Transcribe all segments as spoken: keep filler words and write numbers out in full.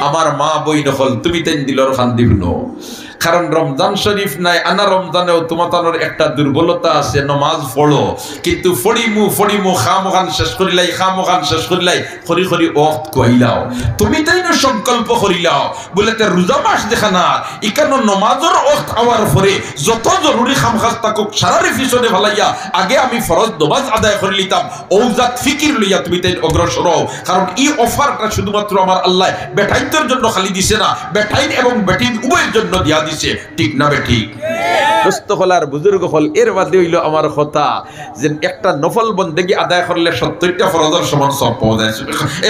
আমার মা বইন অকল, তুমি তাইন দিলর কান্দি হুনো। কারণ রমজান শরীফ নাই, আনা রমজানেও তুমাতানর একটা দুর্বলতা আছে, নমাজ পড়ো, কিন্তু পড়িমু, পড়িমু, কাম অখান শেষ করিলাই, কাম অখান শেষ করিলাই, করি করি অক্ত খুয়াইলাও। তুমি তাইনও সংকল্প করিলাও, বুলে, তে রোজা মাস দেখা না, ইকানো নমাজর অক্ত আওয়ার পরে যত জরুরি কাম কাজ থাকুক, সারারে পিছনে ফালাইয়া আগে আমি ফরজ নমাজ আদায় করিলিতাম। অউ জাত ফিকির লইয়া তুমি তাইন অগ্রসর অও, কারণ ই অফারটা শুধুমাত্র আমার আল্লায় বেটাইন্তর জন্য খালি দিছে না, বেটাইন এবং বেটিন উভয়ের জন্য দিয়া দিছে। ঠিক না বেঠিক? দোস্ত অকল আর বুজুর্গ অকল, এর বাদে অইলো আমার কথা, যে একটা নফল বন্দেগী আদায় করলে সত্তইরটা ফরজর সমান সওয়াব পাওয়া যায়।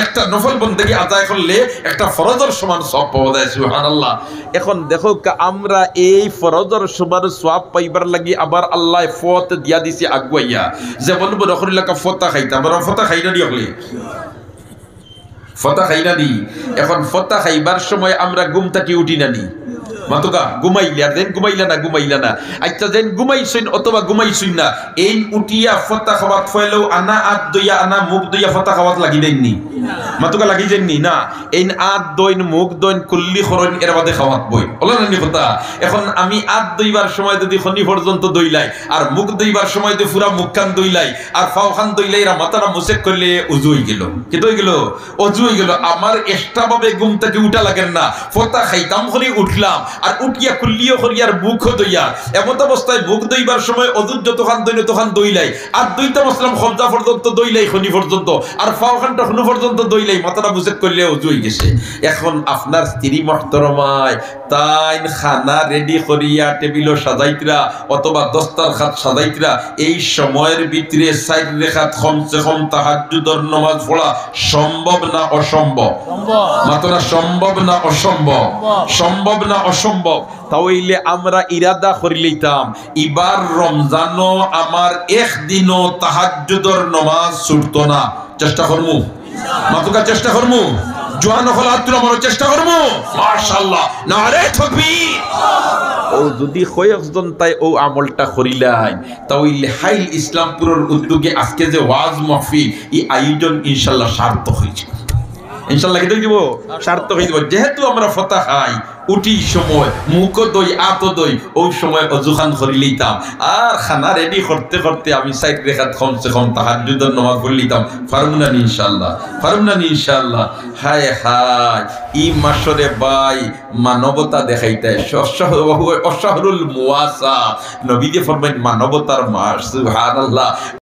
একটা নফল বন্দেগী আদায় করলে একটা ফরজর সমান সওয়াব পাওয়া যায়। সুবহানাল্লাহ। এখন দেখউক্কা, আমরা এই ফরজর সমান সওয়াব পাইবার লাগি আবার আল্লায় পথ দিয়া দিছে আগুয়াইয়া। যেমন মনো করিলাউক্কা ফতা খাইতাম, আমরা ফতা খাই না নি অকলে? ফতা খাই না নি? এখন ফতা খাইবার সময় আমরা ঘুম থাকি উঠি না নি? মাতুক্কা, ঘুমাইলে, আর যেন ঘুমাইলা না, ঘুমাইলা না। আচ্ছা, যেন ঘুমাইছইন অথবা ঘুমাইছইন না, এইন উঠিয়া ফতা খাওয়াত ফয়লাউ আনা আত ধইয়া, আনা মুখ ধইয়া ফতা খাওয়াত লাগি দেইন নি? মাতুক্কা, লাগি যাইন নি? না। এইন আত ধইন, মুখ ধইন, কুল্লি করইন, এর বাদে খাওয়াত বইন। অলা না নি কথা? এখন আমি আত ধইবার সময় যদি খনি পর্যন্ত ধইলাই, আর মুখ ধইবার সময় যদি পুরা মুখখান ধইলাই, আর পাওখান ধইলাই, এরা মাথাটা মুছেক করলে অজু অইগেলো। কিতা অইগেলো? অজু অইগেলো। আমার extra ভাবে ঘুম থাকি উঠা লাগের না, ফতা খাইতাম করি উঠলাম, আর উঠিয়া কুল্লিও করি আর মুখও ধইয়া, এমত অবস্থায় মুখ ধইবার সময় অজুর যতখান ধইন অতখান ধইলাই, আর ধইতাম আসলাম কবজা পর্যন্ত ধইলাই, খনি পর্যন্ত, আর পাওখানটা খনু পর্যন্ত ধইলাই, মাথাটা মুছেক করলে অজু অইগেছে। এখন আপনার স্ত্রী মহতরমায় তাইন খানা ready করিয়া টেবিলো সাজাইতরা অথবা দস্তারখাত সাজাইতরা, এই সময়র ভিতরে চাইর রেখাত কমসে কম তাহাজ্জুদর নমাজ পড়া সম্ভব না অসম্ভব? সম্ভব। মাতুক্কা, সম্ভব না অসম্ভব? সম্ভব। সম্ভব না অসম্ভব? তা অইলে আমরা ইরাদা করিলিতাম, ইবার রমজানো আমার একদিনও তাহাজ্জুদর নমাজ ছুটতো না। চেষ্টা করমু? মাতুক্কা, চেষ্টা করমু? জোয়ান অকল আত তুলা মারো, চেষ্টা করমু? মাশাআল্লাহ, নারে তাকবীর। অউ যদি কয়েকজন তাই অউ আমলটা করিলাইন, তা অইলে হাইল ইসলামপুরর উদ্যোগে আজকে যে ওয়াজ মাহফিল, ই আয়োজন ইনশাআল্লাহ সার্থক অইযিবো। ইনশাআল্লাহ কিতা অইযিবো? সার্থক অইযিবো। যেহেতু আমরা ফতা খাই, উঠি সময়, মুখও ধই, আতও ধই, অউ সময় অজুখান করিলিতাম। আর খানা ready করতে করতে আমি চাইর রেখাত কমসে কম তাহাজ্জুদর নমাজ পড়িলিতাম। পারমু না নি ইনশাআল্লাহ? পারমু না নি ইনশাআল্লাহ? হায় হায়, ই মাসরে ভাই মানবতা দেখাইতায়, শ-, শ-, অশাহরুল মুওয়াসাত। নবীজি ফরমাইন, মানবতার মাস। সুবহানাল্লাহ।